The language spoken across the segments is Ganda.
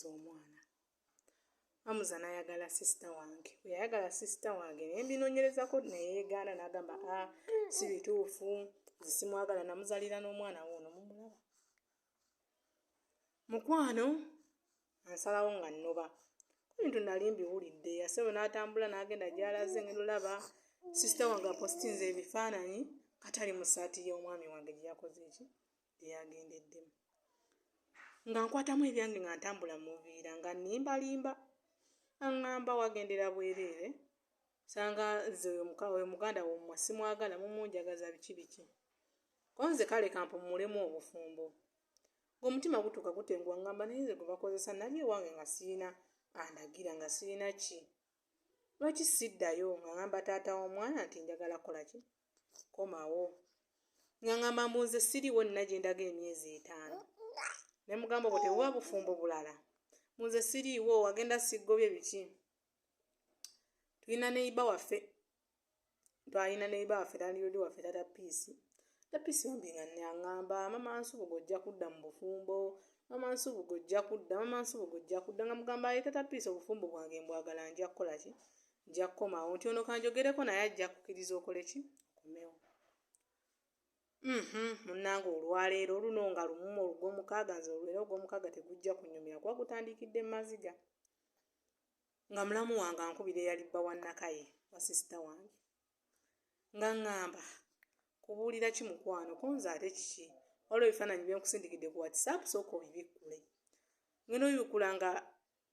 Amuza omwana. Amuza n'ayagala sisita wange. Bwe yayagala sisita wange ne mbinoonyerezako ne yeegaana n'agamba a si bituufu nze simwagala namuzaalira n'omwana wuuno mumulaba. Mukwano ansalawo nga nnoba. Ebintu nali mbiwulidde asebo n'atambula n'agenda gy'alaze ngenda olaba sisita wange apositinze ebifaananyi katali mu ssaati y'omwami wange gye yakoze ki gye yagendeddemu. Nga nkwatamu ebyange nga ntambula muviira nga nnimbalimba aŋŋamba wagendera bwereere sanga nze oyo muganda wommwe simwagala mumunjagaza biki biki. Ko nze kale kampummulemu obufumbo. Ng'omutima gutuuka gutenguwa ŋŋamba naye nze gwe bakozesa nali ewange nga sirina andagira nga sirina ki. Lwaki siddayo nga ŋŋamba taata w'omwana nti njagala kukola ki? Komawo. Nga ŋŋamba mbu nze siriiwo nina gye ndaga emyezi 5. Ne mugamba obwo tebuba bufumbo bulala. Mbu nze siriiwo wagenda siggobye biki. Tulina neyiba waffe. Twalina neyiba waffe landlord waffe taata Peace. Taata Peace bambi nga aŋŋamba mama Nsubuga ojja kudda mu bufumbo. Mama Nsubuga ojja kudda, mama Nsubuga ojja kudda nga mugamba aye taata Peace obufumbo bwange mbwagala nja kukola ki? Nja kukomawo nti ono kanjogereko naye ajja kukkiriza okole ki? Okomewo. Munnange olwaleero luno nga lumu olw'omukaaga nze olwera ogw'omukaaga tegujja kunnyumira kuba gutandikidde mu maziga. Nga mulamu wange ankubira eyali bba wa Nakaye wa sisita wange. Nga ŋŋamba kubuulira ki mukwano ko nze ate kiki? Waliwo ebifaananyi bye nkusindikidde ku WhatsApp sooka obibikkule. Ngenda obibikkula nga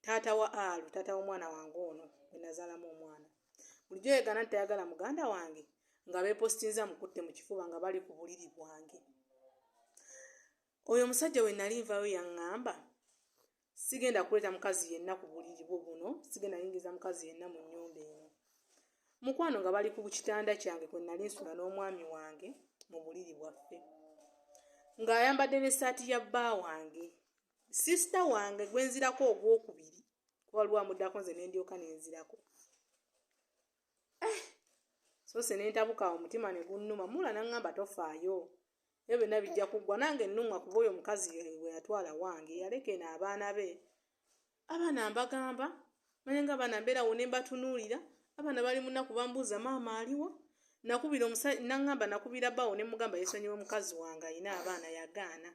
taata wa Alu, taata w'omwana wange ono gwe nazaalamu omwana. Bulijjo yeegaana nti tayagala muganda wange nga beepositinza mukutte mu kifuba nga bali ku buliri bwange. Oyo omusajja we nali nvaayo yaŋŋamba sigenda kuleeta mukazi yenna ku buliri bwo buno, sigenda yingiza mukazi yenna mu nnyumba eno. Mukwano nga bali ku kitanda kyange kwe nali nsula n'omwami wange mu buliri bwaffe. Ng'ayambadde n'essaati ya bba wange. Sisita wange gwe nzirako ogwokubiri kuba waliwo amuddako nze ne ndyoka ne nzirako. Soose ne ntabuka awo omutima ne gunnuma Mula n'aŋŋamba tofaayo. Ebyo byonna bijja kuggwa nange nnumwa kuba oyo omukazi gwe yatwala wange yaleka eno abaana be. Abaana mbagamba manya nga abaana mbeerawo ne mbatunuulira abaana bali mu nnaku bambuuza maama aliwa. Nakubira omusajja n'aŋŋamba nakubira bbaawo ne mugamba yeesonyiwe mukazi wange alina abaana yagaana.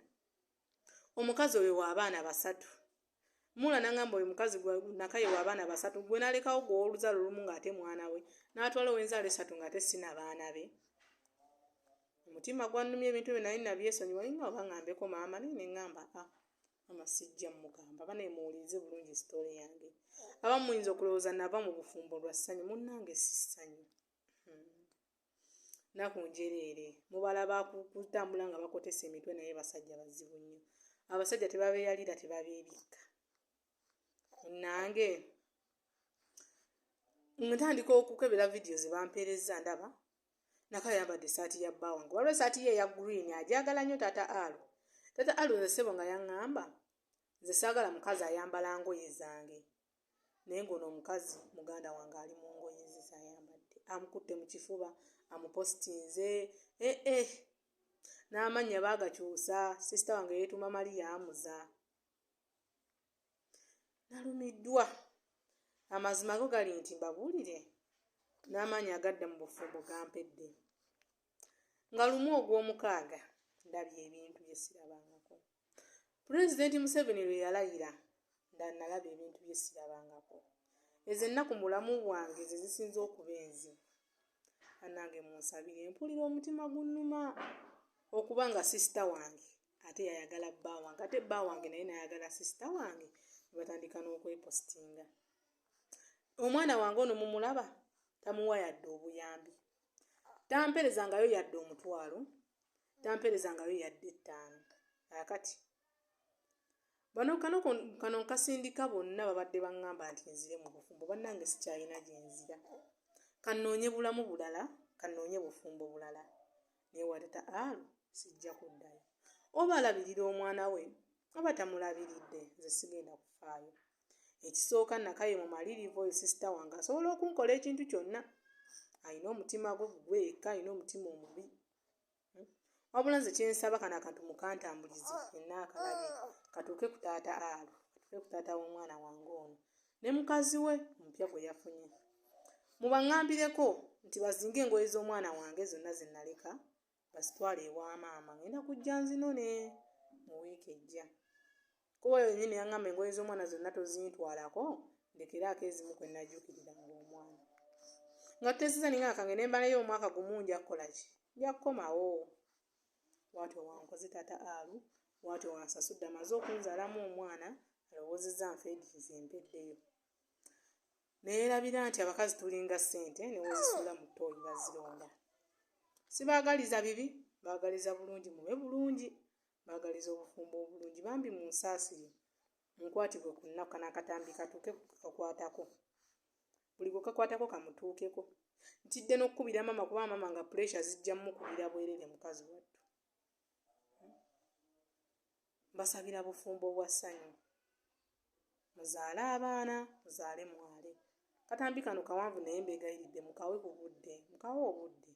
Omukazi oyo w'abaana 3. Mula n'aŋŋamba oyo mukazi Nakaye w'abaana 3 gwe n'alekawo gwe ow'oluzaalo olumu ng'ate mwana we n'atwala ow'enzaalo 3 ng'ate si na baana be. Omutima gwannumya ebintu ebyo naye nabyesonyiwa naye oba ŋŋambeko maama naye ne ŋŋamba a maama sijja mmugamba banaye muwulirize bulungi sitole yange. Abamu muyinza okulowooza nava mu bufumbo lwa ssanyu munnange si ssanyu. Nnaku njereere mubalaba kutambula nga bakotesa emitwe naye basajja bazibu nnyo. Abasajja tebabeeyalira tebabeebikka. Munnange ntandika okukebera vidiyo ze bampeerezza ndaba Nakaye ayambadde essaati ya bba wange. Waliwo essaati ye eya green agyagala nnyo taata Alu. Taata Alu nze ssebo nga yaŋŋamba nze saagala mukazi ayambala ngoye zange. Naye ng'ono omukazi muganda wange ali mu ngoye ze z'ayambadde. Amukutte mu kifuba, amupositinze, N'amannya baagakyusa, sisita wange yeetuuma Maria Amuza. Nalumiddwa. Amazima go gali nti mbabuulire n'amaanyi agadda mu bufumbo gampedde. Nga lumu ogw'omukaaga ndabye ebintu bye sirabangako. Pulezidenti Museveni lwe yalayira nda nalaba ebintu bye sirabangako. Ezo ennaku mu bulamu bwange ze zisinze okuba enzibu. Bannange munsabire mpulira omutima gunnuma okuba nga sisita wange ate yayagala bba wange ate bba wange naye n'ayagala sisita wange ne batandika n'okwepositinga. Omwana wange ono mumulaba tamuwa yadde obuyambi. Tamperezangayo yadde 10,000, tamperezangayo yadde 5. Kaakati bano kano nkasindika bonna babadde baŋŋamba nti nzire mu bufumbo bannange sikyalina gye nzira. Kannoonye bulamu bulala, kannoonye bufumbo bulala. Naye wa taata Alu sijja kuddayo. Oba alabirira omwana we oba tamulabiridde nze sigenda kufaayo. Ekisooka Nakaye mumalirivu oyo sisita wange asobola okunkola ekintu kyonna. Alina omutima gwe gugwe yekka alina omutima omubi. Wabula nze kye nsaba kano akantu mukantambulize yenna akalabye katuuke ku taata Alu. Mufe ku taata w'omwana wange ono ne mukazi we omupya gwe yafunye. Mubaŋŋambireko nti bazinge engoye z'omwana wange zonna ze naleka bazitwale ewa maama, ngenda kujja nzinone mu wiiki ejja. Kuba oyo yennyini yaŋŋamba engoye z'omwana zonna tozintwalako, ndekeraako ezimu kwe najjuukiriranga omwana. Nga tuteesezza ninga kange ne mbalayo omwaka gumu nja kukola ki? Nja kukomawo. Bw'atyo wankoze taata Alu, bw'atyo wansasudde amaze okunzaalamu omwana alowoozezza nfeedinze mpeddeyo. Neerabira nti abakazi tulinga ssente ne wozisuula mu ttooyi bazironda. Sibaagaliza bibi, baagaliza bulungi mube bulungi, baagaliza obufumbo obulungi bambi munsaasire munkwatibwe ku nnaku kano akatambi katuuke kukakwatako. Buli gwe kakwatako kamutuukeko. Ntidde n'okukubira maama kuba maama nga puleesha zijja mukubira bwerere mukazi wattu. Mbasabira bufumbo bwa ssanyu. Muzaale abaana, muzaale mwale. Katambi kano kawanvu naye mbeegayiridde mukawe ku budde, mukawe obudde.